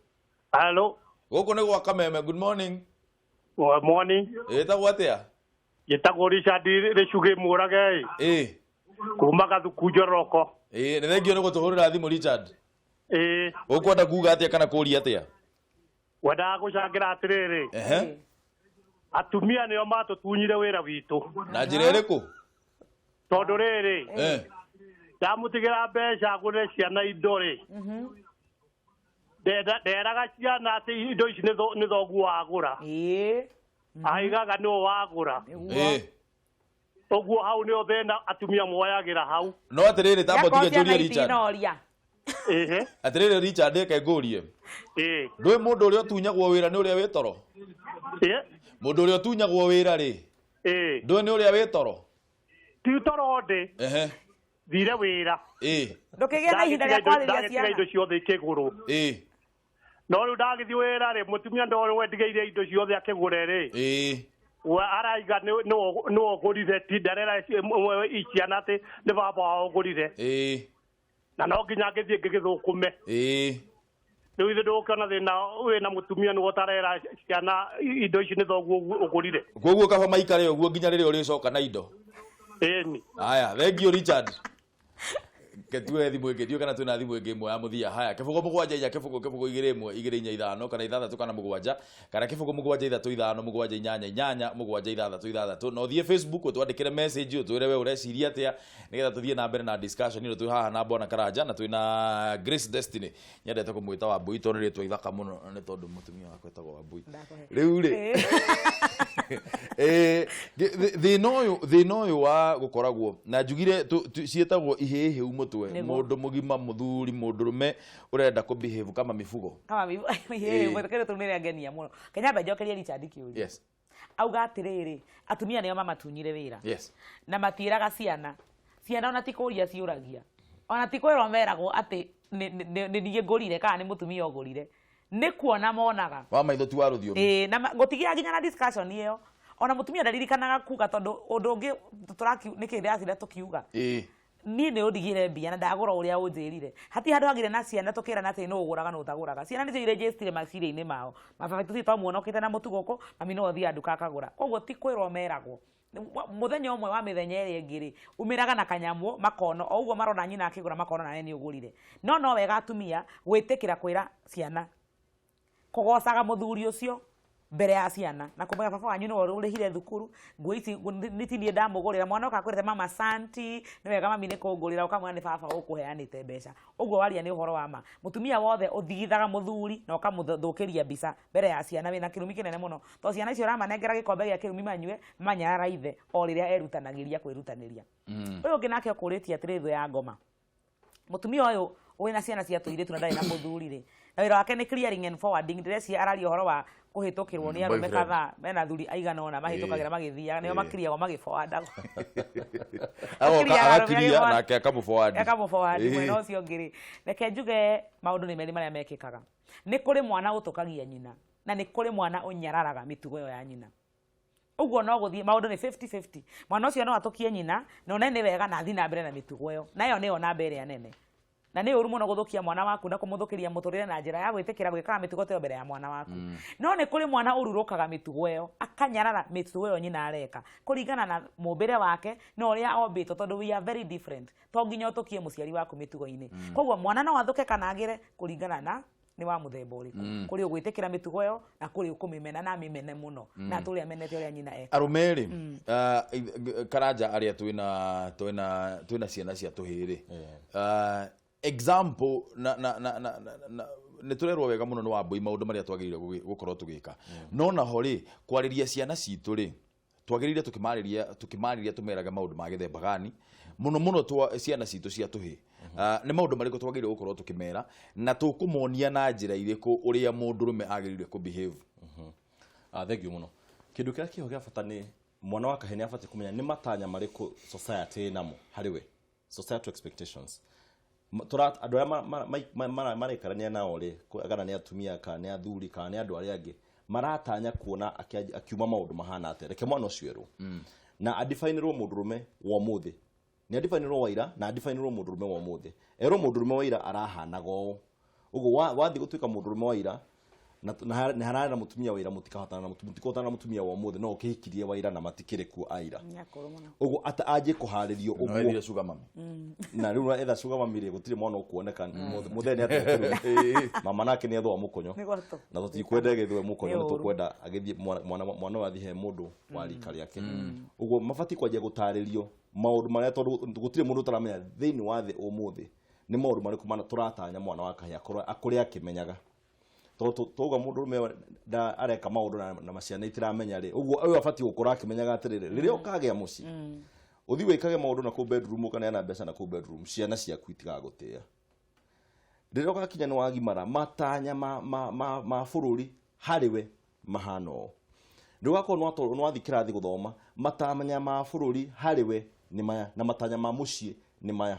S6: Hello.
S1: Gũkũ nĩ gwa Kameme, good morning.
S6: Good morning.
S1: Ĩtagwo atĩa?
S6: Njĩtagwo Richard Rĩcugĩ Mũrage. Kuma Gathuku Njoroko.
S1: Ĩĩ, nĩ thengio nĩ gũtũhũrĩra thimũ, Richard.
S6: Ĩĩ.
S1: Ũkwenda kuga atĩa kana kũria atĩa?
S6: Wendaga gũcangĩra atĩrĩrĩ. Atumia nĩo matũtunyire wĩra witũ.
S1: Na njĩra ĩrĩkũ?
S6: Tondũ rĩrĩ, ndamũtigĩra mbeca ngũrĩre ciana indo rĩ, nderaga ciana atĩ indo ici nĩ thoguo wagũra. Aigaga nĩwe wagũra. Ũguo hau nĩo thĩna atumia moyagĩra hau.
S1: No atĩrĩrĩ, tamba
S2: Yakorwo
S1: tige
S2: ciana
S1: njũrie Richard.
S2: itinoria.
S1: Atĩrĩrĩ Richard, reke ngũrie. Ndũĩ mũndũ ũrĩa ũtunyagwo wĩra nĩ ũrĩa wĩ toro? Mũndũ ũrĩa ũtunyagwo wĩra rĩ, ndũĩ nĩ ũrĩa wĩ toro?
S6: Ti toro ndĩ. Thire wĩra.
S2: Ndũkĩgĩe na ihinda rĩa kwarĩria
S6: Ndagĩtiga
S2: ciana.
S6: indo ciothe ikĩgũrwo. No rĩu ndagĩthiĩ wĩra rĩ, mũtumia ndo wendigĩire indo ciothe akĩgũre rĩ. We araiga nĩwe ũgũrire, ti ndarera ciana atĩ nĩ baba wao ũgũrire. Na no nginya ngĩthiĩ ngĩgĩthũkũme. Rĩu ithuĩ ndũgũkĩona thĩna wĩna mũtumia nĩwe ũtarera ciana indo ici nĩ thoguo ũgũrire.
S1: Koguo kaba maikare ũguo nginya rĩrĩa ũrĩcoka na indo.
S6: Ĩni.
S1: Aya, thengio Richard. Ke tuoe thimũ ĩngĩ, ndiũĩ kana twĩna thimũ ĩngĩ ĩmwe ya mũthia. Haya, 0 7 4 0 0 2 1 2 4 5 kana 6 kana 7 kana 0 7 3 5 7 8 8 7 6 6. Na ũthiĩ Facebook ũtwandĩkĩre message ũtwĩre we ũreciria atĩa, nĩgetha tũthiĩ na mbere na discussion ĩno. Twĩ haha na Bwana Karanja na twĩna Grace Destiny. Nyendete kũmwĩta Wambui tondũ nĩ rĩtwa ithaka mũno, na nĩ tondũ mũtumia wakwa etagwo Wambui.
S2: Ndakũhe.
S1: Rĩu rĩ, thĩna ũyũ wa gũkoragwo na njugire ciĩtagwo ihĩhĩu mũtwe. Mũndũ mũgima, mũthuri, mũndũrũme ũrenda kũ behave kama mifugo.
S2: Kama kĩndũ tũu nĩ ngenia mũno. Kenyamba njokerie Richard kĩũria. Auga atĩrĩrĩ, atumia nĩo mamatunyire wĩra na matiĩraga ciana. Ciana ona ti kũria ciũragia, ona ti kwĩrwo meragwo atĩ nĩ niĩ ngũrire kana nĩ mũtumia ũgũrire, nĩ kuona monaga.
S1: Wa maitho ti wa rũthiomi.
S2: Ĩĩ, na gũtigĩa nginya na discussion ĩyo, ona mũtumia ndaririkanaga kuga, tondũ ũndũ ũngĩ tũraki nĩkĩ ndĩracira tũkiuga, niĩ nĩ ũndigire mbia na ndagũra ũrĩa ũnjĩrire. Hati handũ hagire na ciana tũkĩrana atĩ nũ ũgũraga nũ ũtagũraga. Ciana nĩcio irĩnjĩstire meciria-inĩ mao, mababa tũthiĩ twamuona okĩte na mũtugo ũkũ, mami no athiaga nduka akagũra. Koguo ti kwĩrwo meragwo. Mũthenya ũmwe wa mĩthenya ĩrĩa ĩngĩ rĩ, umĩraga na kanyamũ makono o ũguo marona nyina akĩgũra, makona nawe nĩ ũgũrire. No wega atumia gwĩtĩkĩra kwĩra ciana, kũgocaga mũthuri ũcio mbere ya ciana na kũmwĩra, "Baba wanyu nĩwe ũrĩhire thukuru, nguo ici nĩ ti niĩ ndamũgũrĩra." Mwana oka akwĩrĩte, "Mama santi, nĩ wega mami nĩ kũngũrĩra," ũkamwĩra nĩ baba ũkũheanĩte mbeca. Ũguo waria nĩ ũhoro wa ma. Mũtumia wothe ũthigithaga mũthuri na ũkamũthũkĩria mbica mbere ya ciana, wĩna kĩrumi kĩnene mũno, tondũ ciana icio ũramanengera gĩkombe gĩa kĩrumi manyue, manyarara ithe o rĩrĩa erutanagĩria kwĩrutanĩria. Ũyũ ũngĩ nake ũkũrĩtie atĩrĩ, thũ ya ngoma, mũtumia ũyũ wĩna ciana cia tũirĩtu na ndarĩ na mũthuri rĩ, na wĩra wake nĩ clearing and forwarding. Ndĩreciria araria ũhoro wa kũhĩtũkĩrwo nĩ arũme
S1: Boyfriend.
S2: Kadhaa mena athuri aigana ũna mahĩtũkagĩra magĩthiaga, nĩo makiriagwo magĩforwardagwo.
S1: Agoka
S2: Akiriaga arũme
S1: agakiria
S2: agĩforward.
S1: nake akamũforward.
S2: Akamũforward mwena ũcio ũngĩ rĩ. Reke njuge maũndũ nĩ merĩ marĩa mekĩkaga. Nĩ kũrĩ mwana ũtũkagia nyina na nĩ kũrĩ mwana ũnyararaga mĩtugo ĩyo ya nyina. Ũguo no gũthiĩ maũndũ nĩ 50-50. Mwana ũcio no atũkie nyina na one nĩ wega na athiĩ na mbere na mĩtugo ĩyo, na ĩyo nĩyo namba ĩrĩa nene. Na nĩ ũru mũno gũthũkia mwana waku na kũmũthũkĩria mũtũrĩre na njĩra ya gwĩtĩkĩra gwĩkaga mĩtugo ta ĩyo mbere ya mwana waku. No nĩ kũrĩ mwana ũrurũkaga mĩtugo ĩyo, akanyarara mĩtugo ĩyo nyina areka kũringana na mũmbĩre wake na ũrĩa ombĩtwo, tondũ we are very different. To nginya ũtũkie mũciari waku mĩtugo-inĩ. Koguo mwana no athũke kana agĩre kũringana na nĩ wa mũthemba ũrĩkũ. Kũrĩ ũgwĩtĩkĩra mĩtugo ĩyo na kũrĩ ũkũmĩmena na amĩmene mũno na atũre amenete ũrĩa nyina eka.
S1: Arũme rĩ, Karanja, arĩa twĩna ciana cia tũhĩĩ rĩ, example na nĩ tũrerwo wega mũno nĩ Wambui maũndũ marĩa twagĩrĩire gũkorwo tũgĩka, no naho rĩ, kwarĩria ciana citũ rĩ, twagĩrĩire tũkĩmarĩria tũmerage maũndũ ma gĩthemba gani? Mũno mũno twa ciana citũ cia tũhĩĩ, nĩ maũndũ marĩkũ twagĩrĩire gũkorwo tũkĩmera na tũkũmonia na njĩra irĩkũ ũrĩa mũndũrũme agĩrĩire kũ behave?
S3: Ah, thank you mũno. Kĩndũ kĩrĩa kĩho gĩa bata nĩ mwana wa kahĩĩ nĩ abatiĩ kũmenya nĩ matanya marĩkũ society ĩnamo harĩ we, societal expectations. Andũ arĩa maraikarania nao rĩ, kana nĩ atumia kana nĩ athuri kana nĩ andũ arĩa angĩ, maratanya kuona akiuma maũndũ mahana atĩa. Reke mwana ũcio erwo na adifainĩrwo mũndũrũme wa ũmũthĩ, nĩ adifainĩrwo wa ira na adifainĩrwo mũndũrũme wa ũmũthĩ. Erwo mũndũrũme wa ira arahanaga ũũ ũguo, wathiĩ gũtuĩka mũndũrũme wa ira na hararĩ na mũtumia wa ira, mũtikahotana na mũtikũhotana na mũtumia wa ũmũthĩ. No ũkĩhikirie wa ira na matikĩrĩ kuo aira.
S2: Nĩ akũrũ mũno.
S3: Ũguo ata anjie kũharĩrio
S1: No
S3: ũguo.
S1: ethire sugar mummy.
S3: Na rĩu etha sugar mummy rĩ, gũtirĩ mwana ũkuoneka. Mũthee nĩ ateng'erire mama nake nĩ ethwa mũkonyo.
S2: Nĩ gwatũ.
S3: Na tũtikwenda gĩthwe mũkonyo.
S2: Nĩ
S3: nĩ
S2: ũru.
S3: Tũkwenda agĩthiĩ mwana ũyũ athiĩ he mũndũ wa rika rĩake. Ũguo mabatiĩ kwanjia gũtarĩrio maũndũ marĩa, tondũ gũtirĩ mũndũ ũtaramenya thĩinĩ wa thĩ ũmũthĩ nĩ maũndũ marĩkũ mana tũratanya mwana wa kahĩĩ akorwo akũre akĩmenyaga. Tondũ twauga mũndũrũme areka maũndũ na maciana itiramenya rĩ, ũguo ũyũ abatiĩ gũkũra akĩmenyaga atĩrĩrĩ, rĩrĩa ũkagĩa mũciĩ, ũthiĩ wĩkage maũndũ na kũu bedroom, ũkaneana mbeca na kũu bedroom, ciana ciaku itigagũtĩĩa. Rĩrĩa ũgakinya nĩ wagimara, matanya ma bũrũri harĩ we mahana ũũ. Rĩu ũgakorwo nĩ wathiĩ kĩrathi gũthoma, matanya ma bũrũri harĩ we nĩ maya na matanya ma mũciĩ nĩ maya.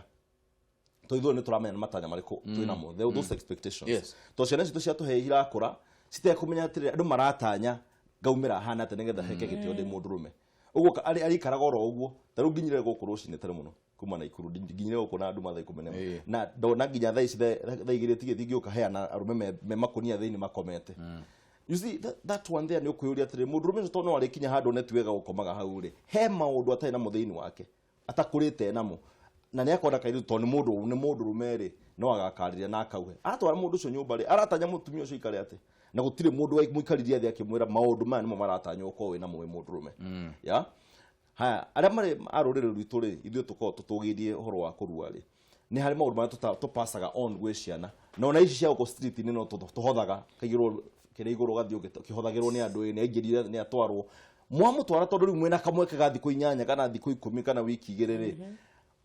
S3: Tondũ ithuĩ nĩ tũramenya nĩ matanya marĩkũ twĩ namo, those expectations. Tondũ ciana citũ cia tũhĩĩ irakũra citekũmenya atĩrĩrĩ, andũ maratanya ngaumĩra hana atĩa nĩgetha heke gĩtĩo ndĩ mũndũrũme. Ũguo arĩikaraga oro ũguo. Ta rĩu nginyire gũkũ rũcinĩ tene mũno kuma Naikuru, nginyire gũkũ na nduma thaa 11. Na ndona nginya thaa ici thaa 2 tigĩthiĩ ngĩũka heana arũme me makũnia thĩinĩ makomete. You see that one there, nĩ ũkwĩyũria atĩrĩrĩ, mũndũrũme ũcio tondũ no arĩkinya handũ one ti wega gũkomaga hau rĩ, he maũndũ atarĩ namo thĩinĩ wake, atakũrĩte namo. Na nĩ akwenda kairĩtu tondũ nĩ mũndũ rũme rĩ, no agakarĩria na akauhe aratwara mũndũ ũcio nyũmba rĩ, aratanya mũtumia ũcio ikare atĩ na gũtirĩ mũndũ mũikaririe thĩ akĩmwĩra maũndũ maya nĩmo maratanywo ũkorwo wĩna mo wĩ mũndũ rũme. Ya haya, arĩa marĩ a rũrĩrĩ rwitũ rĩ, ithuĩ tũkoragwo tũtũgĩirie ũhoro wa kũrua rĩ, nĩ harĩ maũndũ marĩa tũpasaga on gwĩ ciana, na ona ici cia gũkũ street-inĩ no tũhothaga kaigĩrwo kĩrĩa igũrũ, gathiĩ ũkĩhothagĩrwo nĩ andũ, ĩ, nĩ aingĩrire, nĩ atwarwo, mwamũtwara, tondũ rĩu mwĩna kamweke ga thikũ 8 kana thikũ 10 kana wiki 2 rĩ,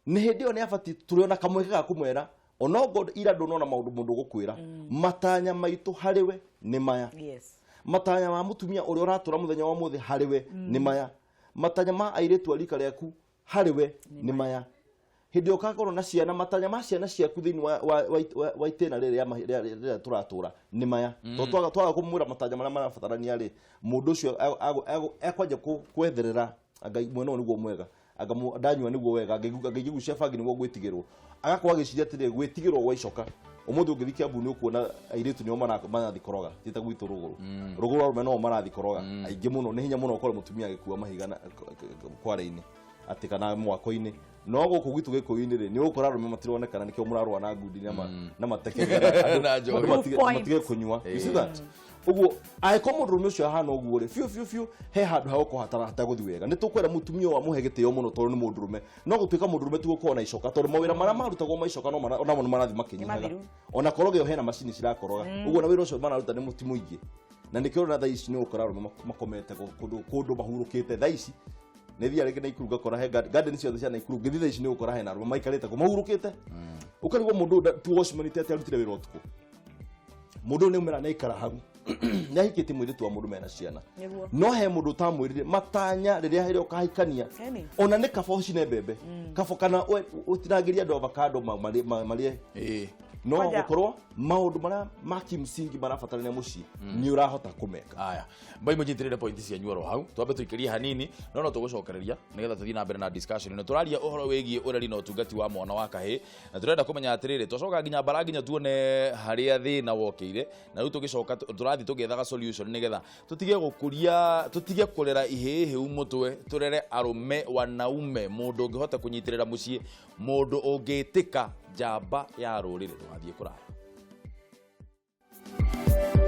S3: nĩ hĩndĩ ĩyo nĩ abatiĩ tũrĩ ona kamweke ga kũmwĩra onogo ira ndũnona maũndũ mũndũ gũkwĩra matanya maitũ harĩ we nĩ maya. Matanya ma mũtumia ũrĩa ũratũra mũthenya wa mũthĩ harĩ we nĩ maya. Matanya ma airĩtu a rika rĩaku harĩ we nĩ maya. Hĩndĩ ĩyo ũgakorwo na ciana, matanya ma ciana ciaku thĩinĩ wa itĩna rĩrĩ rĩrĩa tũratũra nĩ maya. Tondũ twaga kũmwĩra matanya marĩa marabatarania rĩ, mũndũ ũcio ekwanjia kwetherera anga mwena ũyũ nĩguo mwega, anga ndanyua nĩguo wega, angĩgucia bangi nĩguo gwĩtigĩrwo. Agakorwo agĩciria atĩrĩ, gwĩtigĩrwo gwa icoka. Ũmũthĩ ũngĩthiĩ Kiambu nĩ ũkuona airĩtu nĩo marathiĩ koroga, ti ta gwitũ rũgũrũ. Rũgũrũ arũme no marathiĩ koroga aingĩ mũno. Nĩ hinya mũno ũkore mũtumia agĩkua mahiga kware-inĩ atĩ kana mwako-inĩ. No gũkũ gwitũ gĩkũyũ-inĩ rĩ, nĩ ũgũkora arũme matironekana, nĩkĩo mũrarũa na ngundi na mateke nĩgetha
S1: Na njohi.
S3: andũ
S2: Proof point.
S3: matige kũnyua. You see that? Ũguo angĩkorwo mũndũrũme ũcio ahana ũguo rĩ, biũ biũ biũ he handũ hagũkorwo hatagũthiĩ wega. Nĩ tũkwenda mũtumia ũyũ amũhe gĩtĩo mũno tondũ nĩ mũndũrũme, no gũtuĩka mũndũrũme ti gũkorwo na icoka, tondũ mawĩra marĩa marutagwo ma icoka no onamo nĩ marathiĩ makĩnyihaga.
S2: Mathiru.
S3: Ona koroga ĩyo hena macini cirakoroga ũguo, na wĩra ũcio mararuta nĩ ti mũingĩ, na nĩkĩo ũrona thaa ici nĩ ũgũkora arũme makomete kũndũ mahurũkĩte. Thaa ici nĩ thiaga rĩngĩ Naikuru, ngakora he garden ciothe cia Naikuru ngĩthiĩ thaa ici nĩ ũgũkora hena arũme maikarĩte kũ mahurũkĩte. Ũkarigwo mũndũ ũyũ ti watchman, ti atĩ arutire wĩra ũtukũ. Mũndũ ũyũ nĩ ũmera nĩ aikara hau, nĩ ahikĩtie mũirĩtu wa mũndũ mena ciana. No he mũndũ ũtamwĩrire matanya rĩrĩa ũkahikania. Ona nĩ kaba ũcine mbembe kaba kana ũtinangĩrie andũ avocado marĩe, no gũkorwo maũndũ marĩa ma kimsingi marabatarania mũciĩ nĩ ũrahota kũmeka.
S1: Aya, mbai mũnyitĩrĩre point cianyu oro hau, twambe tũikĩrie hanini, no tũgũcokereria nĩgetha tũthiĩ na mbere na discussion ĩno. Tũraria ũhoro wĩgiĩ ũreri na ũtungati wa mwana wa kahĩĩ, na tũrenda kũmenya atĩrĩrĩ, twacoka nginya mbara nginya tuone harĩa thĩna wokĩire, na rĩu tũgĩcoka tũrathiĩ tũgĩethaga solution nĩgetha tũtige gũkũria, tũtige kũrera ihĩĩ hĩu mũtwe, tũrere arũme, wanaume, mũndũ ũngĩhota kũnyitĩrĩra mũciĩ, mũndũ ũngĩtĩka njamba ya rũrĩrĩ. Tũgathiĩ kũraya.